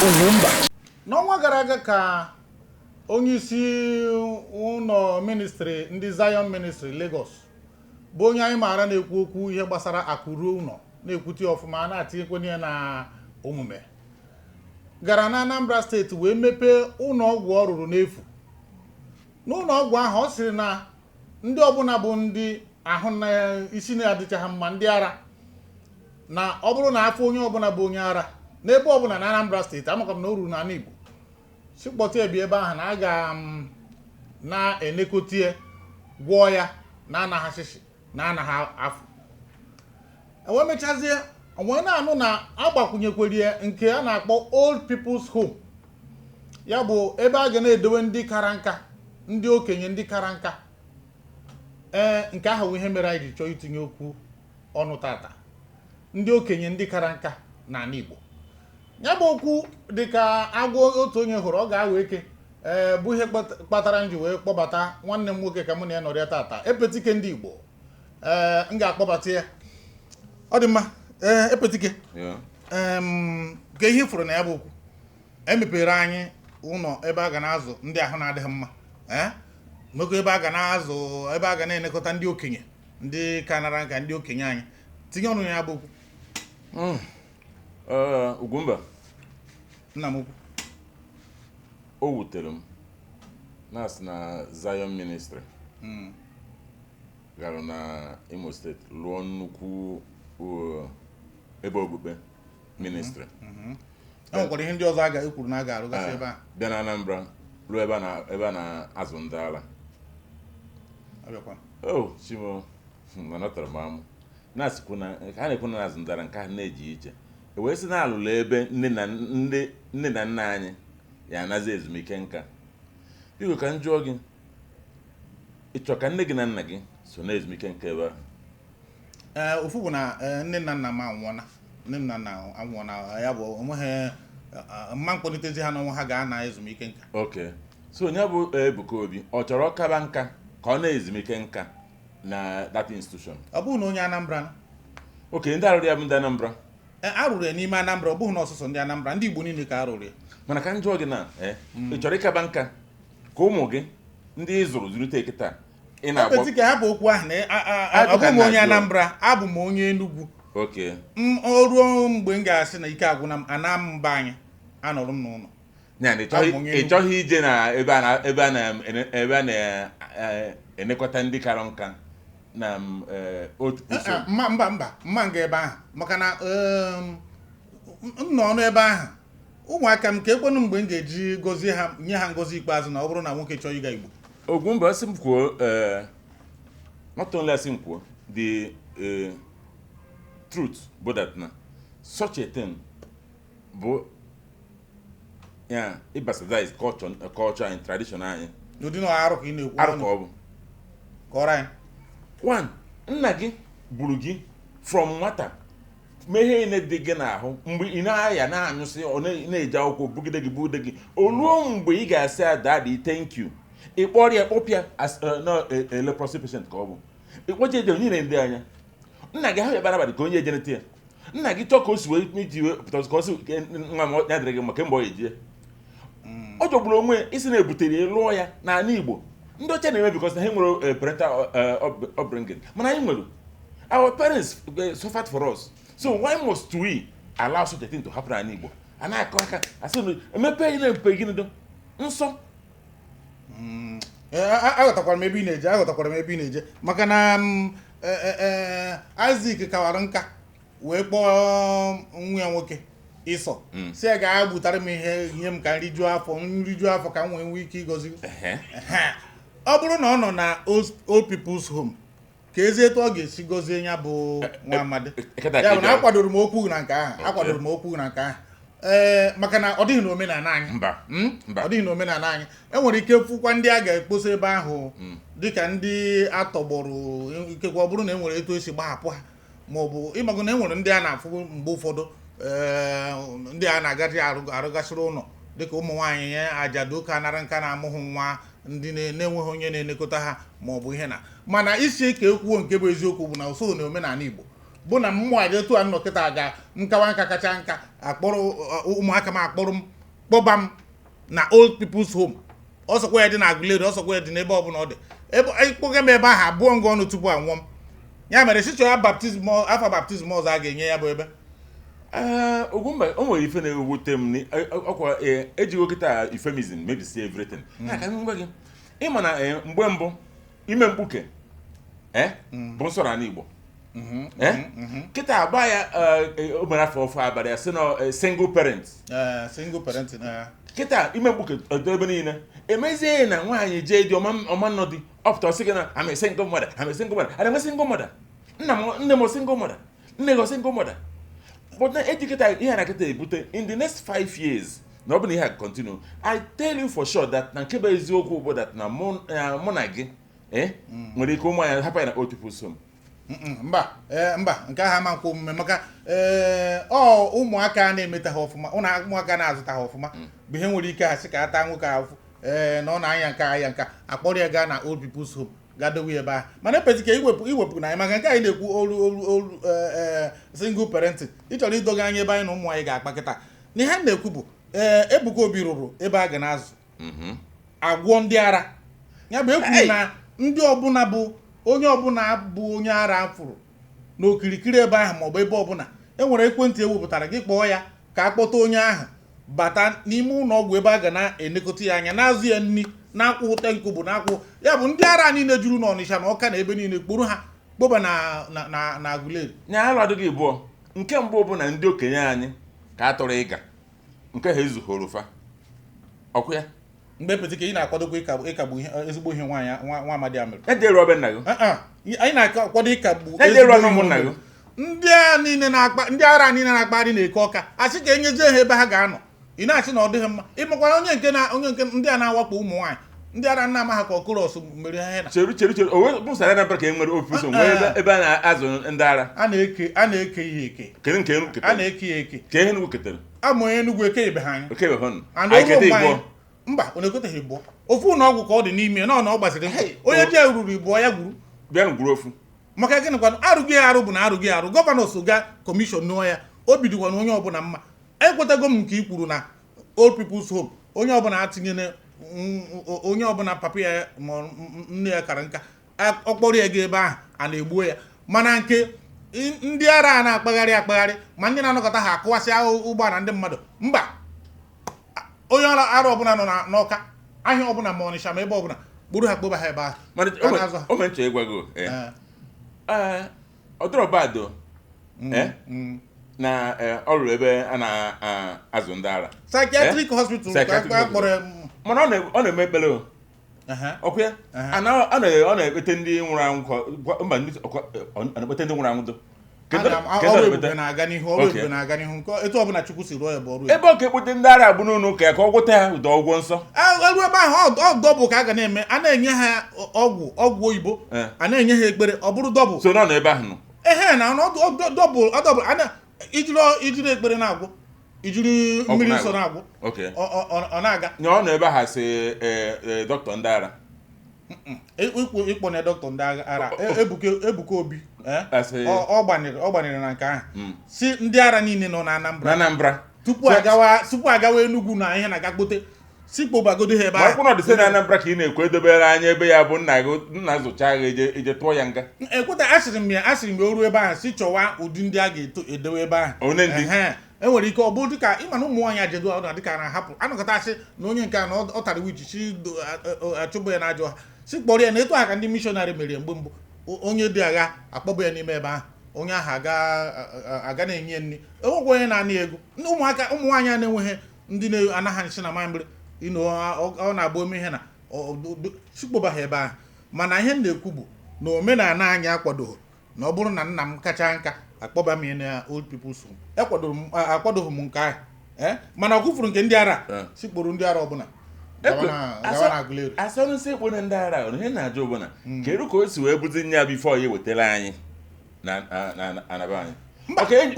Ugwumba. N'ọnwa gara aga ka onye isi ụlọ ministry ndị Zion Ministry Lagos, bụ onye anyị maara na-ekwu okwu ihe gbasara akụ ruo ụlọ, na-ekwute ọfụma, na-atinyekwenye ya na omume, gara na Anambra Steeti wee mepee ụlọ ọgwụ ọ rụrụ n'efu. N'ụlọ ọgwụ ahụ, ọ sịrị na ndị ọbụla bụ ndị ahụ na isi na-adịchaghị mma, ndị ara, na ọ bụrụ na afọ onye ọbụla bụ onye ara n'ebe ọbụla na Anambra Steeti, amakwa m na o ruru n'ala Igbo, si kpọta ebi ebe ahụ na a ga na-enekotie, gwọọ ya na anaghị asịsị na anaghị afụ. Wee mechazie wee na-anụ na agbakwunyekwere ya nke a na-akpọ Old People's Home, ya bụ ebe a ga na-edowe ndị kara nka, ndị okenye, ndị kara nka. Ee, nke ahụ bụ ihe mere anyị ji chọọ itinye okwu ọnụ tata, ndị okenye, ndị kara nka n'ala Igbo. Ya bụ okwu dịka agwọ otu onye hụrụ ọ ga-awa eke. Ee, bụ ihe kpatara m ji wee kpọbata nwanne m nwoke ka mụ na ya nọrịa tata, Epetike ndị Igbo. Ee, m ga-akpọbata ya. Ọ dị mma. Ee, Epetike. Ka ihe fụrụ na ya bụ okwu emepere anyị ụlọ ebe a ga na-azụ ndị ahụ na-adịghị mma, ee, nwekwa ebe a ga na-azụ, ebe a ga na-elekọta ndị okenye, ndị ka nara nka, ndị okenye anyị. Tinye ọnụ na ya bụ okwu. Ee, Ugwumba. Nna m ukwu. O wutere m na-asị na Zion Ministry gara na Imo Steeti lụọ nnukwu ebe okpukpe ministry. E nwekwara ihe ndị ọzọ a ga-ekwuru na a ga-arụgasị ebe a. Bịa na Anambra lụọ ebe a na-azụ ndị ala. Abịakwa. O chimo, mana ọ tọrọ m amụ na-asịkwu na a na-ekwu na na-azụ ndị ala nke ahụ na-eji ije e wee sị na alụlụ ebe nne na ndị nne na nna anyị ya anazi ezumike nka. Biko, ka m jụọ gị, ị chọrọ ka nne gị na nna gị so na ezumike nka ebe ahụ? Ee, ofu bụ na nne na nna m anwụọna, nne m na nna anwụọna. Ya bụ onweghị mma mkpọlitezi ha n'ọnwa ha ga-ana ezumike nka. Ok, so onye bụ Ebuka Obi, ọ chọrọ ọkaba nka ka ọ na-ezumike nka na that institution? Ọ bụghị na onye Anambra. Ok, ndị arụrụ ya bụ ndị Anambra? Ee, arụrụ ya n'ime Anambra. Ọ bụghị na ọsụsọ ndị Anambra, ndị Igbo niile ka arụrụ ya. Mana ka m jụọ gị na ị chọrọ ịkaba nka ka ụmụ gị ndị ị zụrụ zụlite kịta ị na-agba? Epetike, hapụ okwu ahụ na Ajụ ọ ka bụghị m onye na-ajụ. Anambra, abụ m onye Enugwu. M o ruo mgbe m ga-asị na ike agwụna m, ana m mba anyị, anọrọ m n'ụlọ. Ya na ị Abụ m onye ị chọghị ije na ebe a na-enekọta ndị kara nka na otu Eh, eh, mma, mba, mba, mma nga ebe ahụ, maka na m nọ ọnụ ebe ahụ, ụmụaka m ka ekwenụ mgbe m ga-eji gọzie ha, nye ha ngọzi ikpeazụ, na ọ bụrụ na nwoke chọọ ịga Igbo. Ogwumba, sị m kwuo, not only asị m kwuo, the truth bụ that na such a thing bụ ya ibastardize culture and tradition anyị. N'ụdị na arụ ka ị na-ekwu. Arụ ka ọ bụ. Kọrọ anyị. One, nna gị gburu gị from nwata, mee ihe niile dị gị n'ahụ mgbe ị na-aya na-anyụsị, ọ na-eji akwụkwọ bugide gị, bugide gị. O ruo mgbe ị ga-asị ya, "Daddy, thank you," ị kpọrọ ya kpọpịa as no a leprosy patient ka ọ bụ ịkpọje eje onye ndị anya nna gị ahụ ekpere abalị ka onye ejenete ya. Nna gị chọọ ka o si wee iji wee pụta ka ọ sị nwa m ya dịrị gị mma kemgbe ọ ejie. Ọ jọgburu onwe ya isi na-ebutere ya lụọ ya n'ala Igbo. Ndị ọcha na-eme because na ha nwere parental upbringing, mana anyị nwere our parents suffered for us, so why must we allow such a thing to happen n'ala Igbo? A na-akọ aka asị na emepe ya na-emepe gịnị do nsọ. Ee, aghọtakwara m ebe ị na-eje, aghọtakwara m ebe ị na-eje, maka na Isaac kawara nka wee kpọọ nwa ya nwoke Ịsọ, si ya gaa gbutara m ihe nye m ka nrijuo afọ, nrijuo afọ ka m wee nwee ike ịgọzi. Ehe. Ehe. Ọ bụrụ na ọ nọ na old people's home, ka ezi etu ọ ga-esi gọzie ya bụ nwa amadi. Eketa Ya bụ na ka akwadoro m okwu na nke ahụ, akwadoro m okwu na nke ahụ, ee, maka na ọ dịghị n'omenala anyị. Mba. Mba. Ọ dịghị n'omenala anyị. Enwere ike fụkwa ndị a ga-ekposa ebe ahụ dịka ndị atọgbọrọ, ikekwe ọ bụrụ na e nwere etu esi gbahapụ ha, ma ọ bụ ịmago na e nwere ndị a na-afụ mgbe ụfọdụ, ee, ndị a na-agaji arụgasịrị ụlọ dịka ụmụ nwaanyị ya ajadu ka nara nka na-amụghị nwa, ndị na-enweghị onye na-elekọta ha ma ọ bụ ihe na. Mana isi ka ekwuo nke bụ eziokwu bụ na o na omenala Igbo bụ na mmụọ aja etu a nnọ kịta ga nkawa nka kacha nka akpọrọ ụmụaka m akpọrọ m. Kpọba m na old people's home, ọsọkwa ya dị na Aguleri, ọsọkwa ya dị n'ebe ọbụla ọ dị, ebe ịkpọga m ebe ahụ, abụọ ngụ ọnụ tupu anwụọ m. Ya mere sichọ ya baptism, afa baptism ọzọ a ga-enye ya bụ ebe. Ee, Ugwumba, o nwere ife na-ewute m ọkwa ejigo kịta euphemism mebisie everything. Ya ka m gwa gị, ịma na mgbe mbụ ime mkpuke bụ nsọ n'ala Igbo. Kịta agba ya, o mere afọ ọfụ abalị ya sị na single parent. Ee, single parenting. Kịta ime mkpuke ọdọ ebe niile, emezie na nwaanyị jee dị ọma nnọ dị ọpụta, ọsị gị na I'm a single mother, I'm a single mother, I'm a single mother. Nna m, nne m single mother, nne gị single mother. But na eji kịta ihe na kịta ebute in the next 5 years, na ọ bụ na ihe a continue, I tell you for sure that na nke bụ eziokwu bụ that na mụ na gị nwere ike ụmụ anyị hapụ ya na old people's home. Mba, ee, mba, nke ahụ ama nkwa omume, maka ee, ọ ụmụaka na-emeta ha ọfụma, ụmụaka na-azụta ha ọfụma bụ ihe nwere ike ha sị ka a taa nwoke ahụfụ, ee, na ọ na-anya nka anya nka, akpọrọ ya gaa na old people's home, gaa dowe ya ebe ahụ. Mana epezi ka iwepụ na anyị, maka nke anyị na-ekwu olu ee single parenting, ị chọrọ idoga anya ebe anyị na ụmụ anyị ga-akpa kịta. Na ihe m na-ekwu bụ, ee, Ebuka Obi rụrụ ebe a ga na-azụ agwọ ndị ara. Ya bụ ekwuru na ndị ọbụla bụ onye ọbụla bụ onye ara fụrụ n'okirikiri ebe ahụ maọbụ ebe ọbụla e nwere ekwentị ewepụtara, gị kpọọ ya ka a kpọta onye ahụ bata n'ime ụlọ ọgwụ ebe a ga na-elekọta ya anya, na-azụ ya nri, na-akwụ ụta nkụ bụ na-akwụ ya bụ ndị ara niile juru n'Ọnịsha na Ọka na ebe niile, kpụrụ ha kpọba na Aguleri. Nya alụ adịghị ịbụọ. Nke mbụ bụ na ndị okenye anyị ka a tọrọ ịga nke ha ezughoro fa ọkụ ya. Mgbe pete ka ị na-akwadokwa ịkagbu ihe ezigbo ihe nwaanyị nwa amadi a mere. Ya jee rụọ be nna gị. Ah, ah. Anyị na-akwado ịkagbu Ya jee rụọ ezigbo ihe n'ụmụnna o gị. mere. Ndị a niile na-akpa, ndị ara niile na-akpagharị na-eke ọka, asị ka enyezie ha ebe ha ga-anọ. Ị na-asị na ọ dịghị mma. Ịmakwara onye nke na onye nke ndị a na-awakpo ụmụ nwaanyị, ndị ara nna ama ha ka ọkụrọs mere ha na Cheru, cheru, cheru, o wee bụ sara Anambra ka e nwere office nwee ebe a na-azụ ndị ara? A na-eke ihe eke. Kedu nke Enugu A ketere? na-eke ya eke. Ka ihe Enugu ketere? Ama onye Enugu ekeghịbe ha anya. Oke behọn. And anyị oruo keta mgbe igbo. Mba, ọ na-ekoteghị ịbụọ. Ofu ụlọ ọgwụ ka ọ dị n'ime na ọ na ọ gbasiri nkụ. Onye ji ruru ịbụọ ya gwuru. Bịa gwuru ofu. Maka gịnị kwanụ? Arụghị ya arụ bụ na arụghị ya arụ, governor so ga commission nụọ ya, obi dịkwana onye ọbụla mma. Ekwetago m nke i kwuru na old people's home, onye ọbụla atinyere onye ọbụla papa ya ma nne ya kara nka, ọkpọrọ ya ga ebe ahụ a na-egbuo ya. Mana nke ndị ara a na-akpagharị akpagharị, ma ndị na-anọkọta ha akụwasị ụgbọala ndị mmadụ, mba. Onye ọrụ arụ ọbụla nọ n'Ọka ahịa ọbụla, ma Ọnịsha, ma ebe ọbụla, kpụrụ ha kpọba ha ebe ahụ Mana ka na-azụ ha. o mere nchọ ịgwa gị. Ee. Ee, ọ dọrọ bado na ọ rụrụ ebe a na-azụ ndị ara. Psychiatric hospital ka Psychiatric a kpọrọ ya. Mana ọ na-eme ekpere o. Ọkụ ya. Ọ na-ekpete ndị nwụrụ anwụ mba, ọ na-ekpete ndị nwụrụ anwụ do. Kedu Ọrụ ọ ebube na-ekpete? na-aga n'ihu, ọrụ ebube na-aga n'ihu. Nke etu ọbụla Chukwu si rụọ ya bụ ọrụ ebube. Ebe ọ ka ekpete ndị ara bụ n'ụlọ ụka ya ka ọ gwọta ya ụdọ ọgwụ nsọ. Eru ebe ahụ, ọ double ka a ga na-eme, a na-enye ha ọgwụ oyibo, a na-enye ha ekpere, ọ bụrụ double. So nọ n'ebe ahụ nọ. Ehe, na double, ọ double a na ijiri ekpere na-agwụ, ijiri Ọgwụ mmiri nsọ na-agwụ. na-agwụ. Ọ na-aga. Nya ọ nọ ebe ahụ sị dọkịta ndị ara. Ịkpọ na dọkịta ndị ara, Ebuka Obi, Asị. Ọ gbanyere na nke ahụ si ndị ara niile nọ na Anambra Na Anambra. tupu agawa Enugu na ihe na-aga kpote si kpobagodo ha ebe Ma ọ bụrụ na ọ dị sị na ahụ. Anambra ka ị na-ekwu, edobere anya ebe ya bụ nna gị, nna zụcha gị, eje tụọ ya nga. Ekweta, asịrị m ya o ruo ebe ahụ, si chọwa ụdị ndị a ga-eto edewe ebe ahụ. One ndị? Ehe. Enwere ike ọ bụrụ dịka ịma na ụmụ nwaanyị ajedo ọ na dịka na-ahapụ anọkọta asị na onye nke a na ọ tara witch, si achụbụ ya n'ajọ ha, si kpọrọ ya na etu ahụ ka ndị missionary mere mgbe mbụ. Onye dị agha akpọbụ ya n'ime ebe ahụ, onye ahụ aga na-enye ya nri, enwekwa onye na-ana ya ego. Ndị ụmụaka, ụmụ nwaanyị a na-enweghị ndị na-anaghị nsị na mamịrị ịnụ, ọ na-agba ome ihe na si kpọba ha ebe ahụ. Mana ihe m na-ekwu bụ na omenala anyị akwadoghị na ọ bụrụ na nna m kacha nka, akpọba m ya na old people's home. Ekwadoro m, akwadoghị m nke ahụ, ee, mana ọ kwufuru nke ndị ara si kporo ndị ara ọbụla gawa na Aguleri. Asọrụsị ekpo na ndị ara, ihe na-ajụ ọbụla, kedu ka o si wee bụzi nya before ya ewetara anyị na anaba anyị? Okay,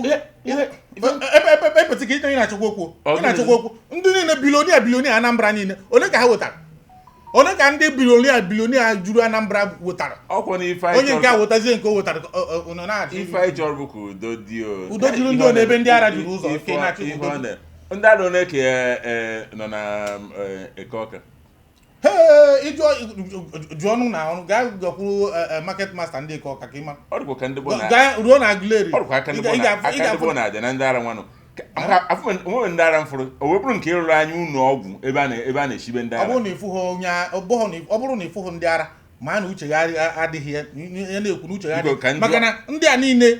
Ebe epetị ka ị na-achọkwa okwu. Ọ Ị na-achọkwa okwu ndị niile billionaire, billionaire Anambra niile, ole ka ha wetara? Ole ka ndị billionaire, billionaire juru Anambra wetara? Ọkwa na ife anyị Onye nke a chọrọ wetazie nke o wetara, ọ nọ na-achị. Ife anyị chọrọ bụ ka udo dị o. Udo juru ndị ọ n'ebe ndị ara juru ụzọ, Ife ka ị na-achọ ife udo ọ dị. Ndị ara one ka nọ na Eke Ọka? Hee, ịjụọ jụọ ọnụ na ọnụ, gaa gakwuru market master ndị Eke Ọka ka ị mara. Ọ dịkwa ka ndị bụ na Gaa ruo na Aguleri. Ọ dịkwa aka ndị Ị bụ na ga-afụ- ị aka ndị ga-afụ bụ na-aja na ndị ara nwanụ. Onweghị ndị ara m fụrụ, o wee bụrụ nke ịrụrụ anyị ụlọ ọgwụ ebe a na-eshibe ndị Ọ ara. bụrụ na ịfụghị onye ọ bụghị na ọ bụrụ na ịfụghị ndị ara, ma na uche ya adịghị ya, ya na-ekwu na uche ya Biko, ka adịghị, maka na ndị a niile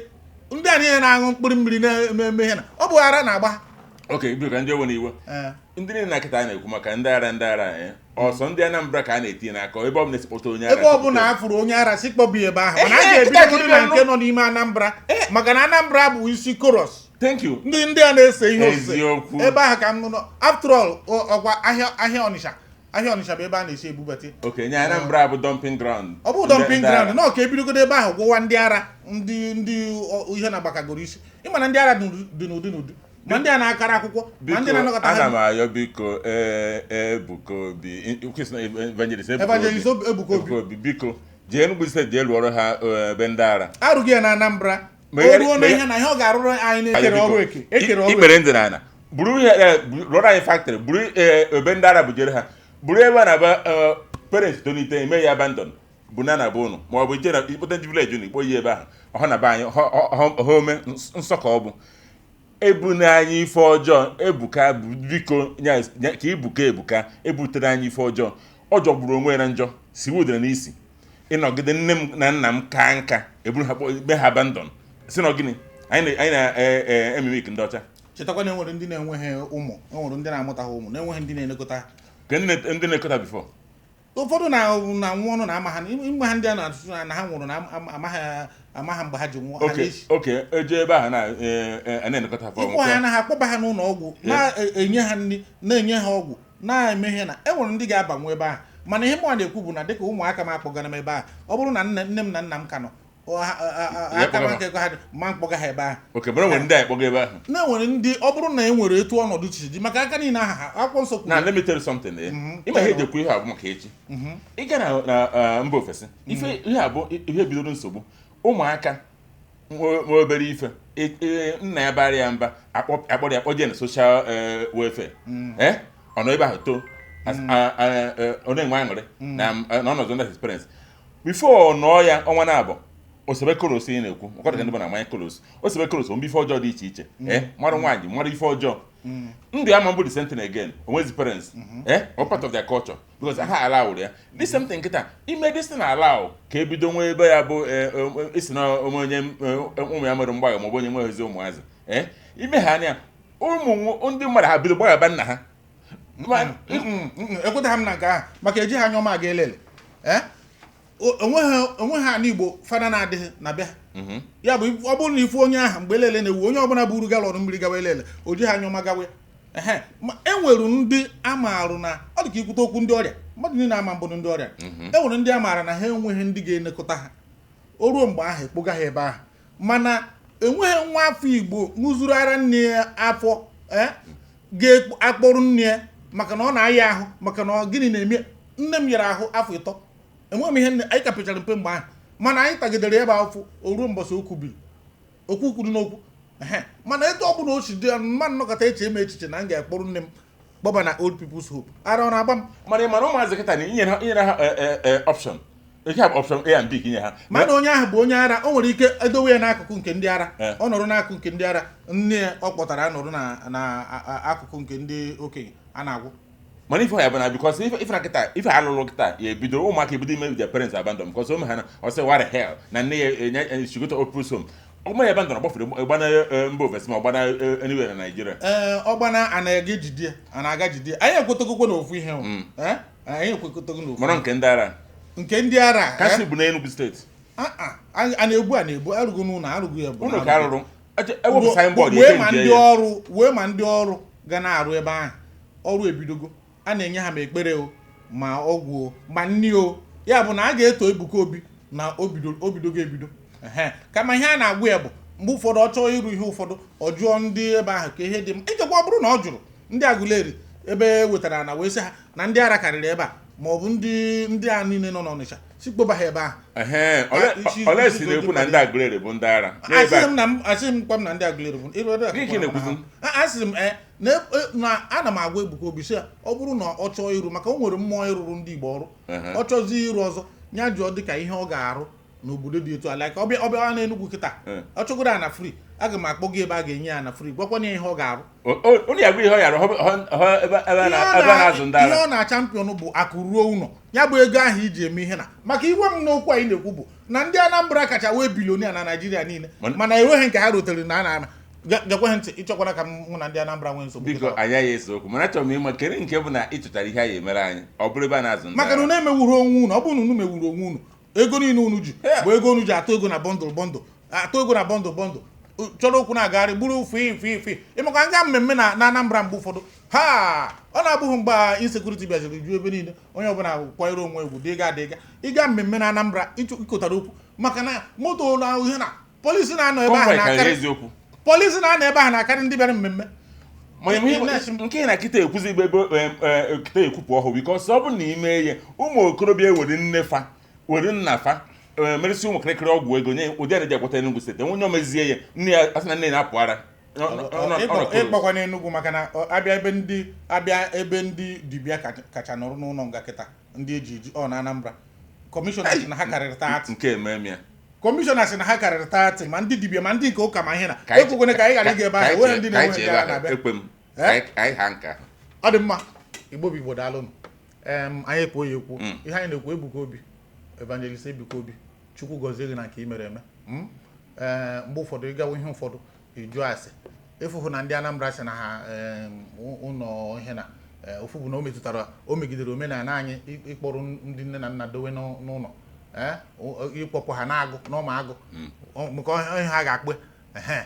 na-aṅụ mkpụrụ mmiri na-eme eme ihe na ọ bụ ara na-agba ha. Ok, biko, ka ndị ewe n'iwe. Ee. Ndị niile na kịta a na-ekwu maka ndị ara, ndị ara, ọsọ ndị Anambra ka a na-etinye n'aka, ebe ọ bụla esikpọta onye ara. Ebe ọ bụla a fụrụ onye ara, si kpọbi ebe ahụ, mana a Ehe, ga-ebidogoro na kịta nke nọ n'ime Anambra, maka na Anambra bụ isi chorus. Thank you. Ndị a na-ese ihe osise. Eziokwu. Ebe ahụ ka m nọ. After all, ọkwa ahịa Ọnịsha, ahịa Ọnịsha bụ ebe a na-esi ebubata. Ok, nye Anambra bụ dumping ground. Ọ bụ dumping ndị ara. ground nọ ka ebidogodo ebe ahụ gwụwa ndị ara, ndị ihe na-agbakagoro isi. Ịma na ndị ara dị n'ụdị n'ụdị, ma ndị a na-akara akwụkwọ, ma ndị Biko, na-anọkọta ana ha. m ayọ, biko, ee, Ebuka Obi, Evangelist Ebuka Evangelist Obi. Ebuka Obi. Ebuka Obi, biko, jee Enugu Steeti, jee lụọrọ ha ebe ndị ara. Arụghị ya na Anambra. Ma O ruo na ma ihe na ihe ọ ga-arụrụ anyị na-ekere Biko, ọrụ eke ekere ọrụ. Ikpere ndị n'ala, buru ihe, rụọrọ anyị factory, buru ebe ndị ara bujere ha, buru ebe a na-aba parents tonite eme ya abandon, bụ na na be ụnụ, ma ọ bụ ije na ikpote ndị village ụnụ ikpo ya ebe ahụ ọha na be anyị ha ome nsọ ka ọ bụ ebu na anyị ife ọjọọ. Ebuka, biko, ka ibuka Ebuka ebutere anyị ife ọjọọ. Ọ jọgburu onwe ya na njọ si wudere n'isi ịnọgide nne m na nna m ka nka eburu ha mee ha abandon, si na gịnị anyị na-emimik ndị ọcha. Chetakwa na enwere ndị na-enweghị ụmụ, enwere ndị na-amụtaghị ụmụ, na-enweghị ndị na-elekọta ha. Ka ndị na-ekọta before. Ụfọdụ na nwụọ ọnụ na ama ha ime ha, ndị a na-atụtụ na ha nwụrụ na ama ha ama ha mgbe ha ji nwụọ ha oke na-esi. Oke eje ebe ahụ na na-elekọta ha. Ịkpọ ha na ha akpọba ha n'ụlọ ọgwụ, na-enye ha nri, na-enye ha ọgwụ, na-eme ihe na enwere ndị ga-abanwe ebe ahụ. Mana ihe mụ na-ekwu bụ na dịka ụmụaka m akpọgara m ebe ahụ, ọ bụrụ na nne m na nna m ka nọ, aka m kpọga ha. Aka ego ha dị ma mkpọga ha ebe ahụ. Oke bụrụ nwere ndị a ekpọga ebe ahụ. Na-enwere ndị ọ bụrụ na e nwere etu ọnọdụ si dị, maka aka niile aha ha akwụkwọ nsọ kwuru. Na let me tell you something, eh. Ịma ihe eji ekwu ihe a bụ maka echi ị ga na mba ofesi, ife ihe a bụ ihe bidoro nsogbu ụmụaka nwe obere ife nna ya bara ya mba, akpọrọ ya kpọjee na social welfare, ọ nọ ebe ahụ too, ọ na-enwe aṅụrị na ọnọdụ under his parents before ọ nọọ ya ọnwa na-abụ osebe koros. Ị na-ekwu ụfọdụ ka ndị bụ na-amanye koros, osebe koros mgbe ife ọjọọ dị iche iche, mmadụ nwaanyị mmadụ ife ọjọọ ndụ ya ma mbụ the same thing again, onwezi parents, or part of their culture because ha allow ya the same thing. Nkịta ime this thing allow ka ebido nwee ebe ya bụ isi na onye ụmụ ya mere mgbagha maọbụ onye nweghịzi ụmụazị, ime ha anya ụmụ ndị mmadụ ha bido gbaghaba nna ha. Ekwetaghị m na nke ahụ, maka ejighị anya ọma aga elele. Onweghị ana Igbo fada na-adịghị na bịa ya bụ ọ bụrụ na ifu onye ahụ mgbe elele na-ewu, onye ọbụla buru gallon mmiri gawa elele, o jighị anya ọma gawa. Ehe, ma e nwere ndị a maarụ na ọ dị ka ikwute okwu ndị ọrịa, mmadụ niile ama mbụ ndị ọrịa. E nwere ndị a maara na ha enweghị ndị ga-elekọta ha, o ruo mgbe ahụ ekpoga ha ebe ahụ. Mana enweghị nwa afọ Igbo ṅụzuru ara nne ya afọ ga-akpọrọ nne ya maka na ọ na-aya ahụ, maka na ọ gịnị na-eme nne m yara ahụ afọ 3, enweghị m ihe nne anyị ka pechara mpe mgbe ahụ, mana anyị tagidere ebe afọ o ruo mbọsị okwu biri okwu kwuru n'okwu. Ehe, mana etu ọ bụla o si dị, mmadụ nnọkọta eche eme echiche na m ga-akpọrọ nne m kpọba na old people's home, ara ọ na-agba m. Mana ị mara ụmụazị kịta na inyere ha option ihe a bụ option A and B ka inye ha. Mana onye ahụ bụ onye ara, o nwere ike edowe ya n'akụkụ nke ndị ara. Eh. Ọ nọrọ n'akụkụ nke ndị ara, nne ya ọ kpọtara anọrọ na akụkụ nke ndị okenye a na-agwụ. Mana ife ya bụ na because ife na kịta ife alụlụ kịta ya ebido ụmụaka ebido ime their parents abandon, because ụmụ ha na ọ sị, what the hell, na nne ya enye she go to old people's home, ọgbana ya abandon, ọgbafere gbana mba ofesi ma ọ gbana anywhere na Nigeria. Ee, ọgbana a na-aga ejide ya, a na-aga jide ya. Anyị ekwetagokwo n'ofu ihe o. Ee, anyị ekwekọtago n'ofu. Mara nke ndị ara. Nke ndị ara. Kasị bụ na Enugu Steeti. Ah, ah, a na-egbu a na-egbu arụgo n'ụlọ arụgo ya bụ ụlọ na ka arụgo. arụrụ ewepụ signboard. Wee ma ndị ya ọrụ, wee ma ndị ọrụ ga na-arụ ebe ahụ, ọrụ ebidogo, a na-enye ha ma ekpere o, ma ọgwụ o, ma nni o. Ya bụ na a ga-eto Ebuka Obi na obido obidogo ebido. Ehe, kama ihe a na-agwa ya bụ mgbe ụfọdụ ọ chọọ ịrụ ihe ụfọdụ, ọ jụọ ndị ebe ahụ ka ihe dị mma. Ijekwa ọ bụrụ na ọ jụrụ ndị Aguleri ebe e wetara na wee sị ha na ndị ara karịrị ebe a. Maọbụ ndị a niile nọ n'Ọnịcha, si kpoba ha ebe ahụ. Ehe, ole si na-ekwu na ndị Aguleri bụ ndị ara n'ebe Asịghị a? m na m, asịghị m kwa m na ndị Aguleri bụ Gịnị ka ị na-ekwuzi? Asịrị m na ana m agwa Ebuka Obi sị ya, ọ bụrụ na ọ chọọ ịrụ, maka o nwere mmụọ ịrụrụ ndị Igbo ọrụ, ọ chọzie ịrụ ọzọ, ya jụọ dịka ihe ọ ga-arụ n'obodo dị etu ala ka ọ bịa, ọ bịawa n'Enugwu kịta, ọ chọgoro ana free, aga m akpọ gị ebe a ga-enye ya ana free, gwakwana ya ihe ọ ga-arụ. Onye ya bụ ihe ọ yara ebe a na-azụ ndị Ihe ara. ọ na-champion bụ akụ ruo ụlọ, ya bụ ego ahụ iji eme ihe na maka iwe m n'okwu anyị na-ekwu bụ na ndị Anambra kacha wee billionaire na Naijiria niile, mana enweghị nke ha rutere na a na-ama. Gekwe ntị, ịchọkwara ka mụ na ndị Anambra nwee nsogbu Biko, kịta. anyị ya ese okwu, mana achọrọ m ịma kedu nke bụ na ị chọtara ihe anyị emere anyị, ọ bụrụ ebe a na-azụ ndị Maka na ara. unu emewuru onwe unu. Ọ bụrụ na unu mewuru onwe unu, ego niile unu ji bụ ego unu ji atụ ego na bundle bundle, atụ ego na bundle bundle, chọrọ okwu na-agagharị gburu fi fi fi. Ịmakwa nga mmemme na Anambra mgbe ụfọdụ ha ọ na-abụghị mgbe insecurity bịaziri ju ebe niile, onye ọbụla kwanyere onwe egwu dịga dịga ịga mmemme na Anambra, ịkụtara okwu maka na moto na ihe na polisi na-anọ ebe ahụ Convoy karịrị na-akarị eziokwu. Polisi na-anọ ebe ahụ na-akarị ndị bịara mmemme. Mana nke ị na kịta ekwuzi ebe kịta ekwupụ ọhụụ, because ọ bụrụ na ime ihe ụmụ okorobịa ewere nne fa were nna fa merụsị ụmụ kịrịkịrị ọgwụ ego nye ụdị a na-eji agwọta Enugu steeti, onye omezie ya, nne ya asị na nne ya na-apụ ara. Ịkpọkwa n'Enugwu, maka na abịa ebe ndị abịa ebe ndị dibịa kacha nọrọ n'ụlọ nga kịta, ndị eji eji ọ na Anambra, kọmishọna sị na ha karịrị 30. Nke eme ya. Kọmishọna sị na ha karịrị 30, ma ndị dibịa ma ndị nke ụka ma ihe na ekwekwana ka anyị ghara ịga ebe ahụ enweghị ndị na-enwe ndị ara na-abịa. Ekwe m, anyị ha nka. Ọ dị mma. Igbo bụ Igbo, daalụnụ. Anyị ekwu ya ekwu ihe anyị na-ekwu. Ebuka Obi, Evangelist Ebuka Obi, Chukwu gọzie gị na nke i mere eme. Ee, mgbe ụfọdụ ịgawa ihe ụfọdụ ịjụ ase, ịfụhụ na ndị Anambra sị na ha ụlọ ihe na ofu bụ na o metụtara, o megidere omenala anyị ịkpọrọ ndị nne na nna dowe n'ụlọ, ịkpọpụ ha na-agụ n'ọma agụ maka ihe ha ga-akpụ.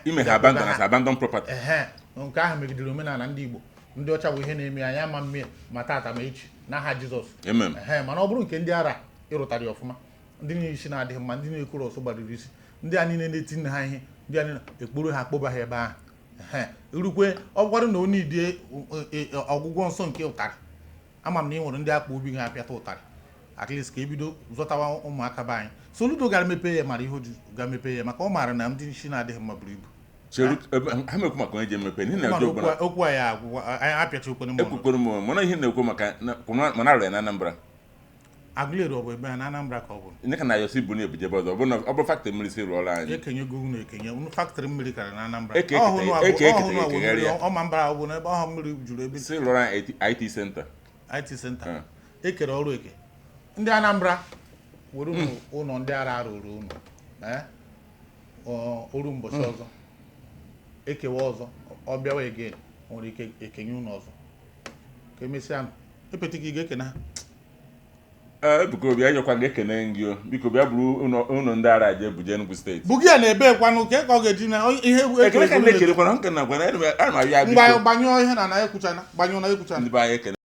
Ime ha abandon as abandon property. Ehe, nke ahụ megidere omenala ndị Igbo. Ndị ọcha bụ ihe na-eme anyị ama mmiri ma tata ma echi, n'aha Jizọs. Amen. Ehe, mana ọ bụrụ nke ndị ara ịrụtara ya ọfụma, ndị niile isi na-adịghị mma, ndị na-ekwuru ọsọ gbadoro isi, ndị a niile na-eti nne ha ihe, ndị a niile ekporo ha akpọba ha ebe ahụ. Ehe, irukwe ọ bụkwarụ na onye idie ọgwụgwọ nsọ nke ụtarị, ama m na ị nwere ndị akpa obi ga-apịata ụtarị, at least ka ebido zọtawa ụmụaka be anyị. Soludo gara mepee ya, mara ihe o ji ga mepee ya, maka ọ maara na ndị isi na-adịghị mma buru ibu. Cheru ha mekwu maka onye ji emepe n'ihi na Mana ọjọọ gwara. Okwu anyị agwụgwa anyị apịacha okwu n'ime ọnụ. Ekwukwere m, mana ihe na-ekwu maka mana arụrụ ya na Anambra. Aguleri, ọ bụ ebe a na Anambra ka ọ bụ? Ndị ka na ayọsi bụ na-ebujebe ọzọ, ọ bụrụ na ọ bụrụ factory mmiri si rụọrọ anyị. Ekenyego unu, ekenye unu factory mmiri karịrị na Anambra. Eke ekete ekegharị ya. Ọma mbara ọ bụ n'ebe ọhụ mmiri juru ebe. Si rụọrọ anyị IT center. IT center ekere ọrụ eke. Ndị Anambra were unu ụlọ ndị ara arụrụ unu, eh? Oru mbọchị ọzọ ekewa ọzọ, ọ bịawa again, o nwere ike ekenye unu ọzọ ka emesịa nụ epete gị ga-ekene ha. Ee, Ebuka Obi, ayọkwa ga-ekene gị o. Biko bịa buru ụlọ ndị ara je buje Enugu steeti. Bugi ya na-ebe kwanụ ka ọ ga-eji na ihe Ekele ka m na-ekelekwana nke na gwana ana m arịọ ya. Mgbe Biko. gbanyụọ ihe na na ekwuchana, gbanyụọ na ekwuchana. Ndị be anyị, ekele.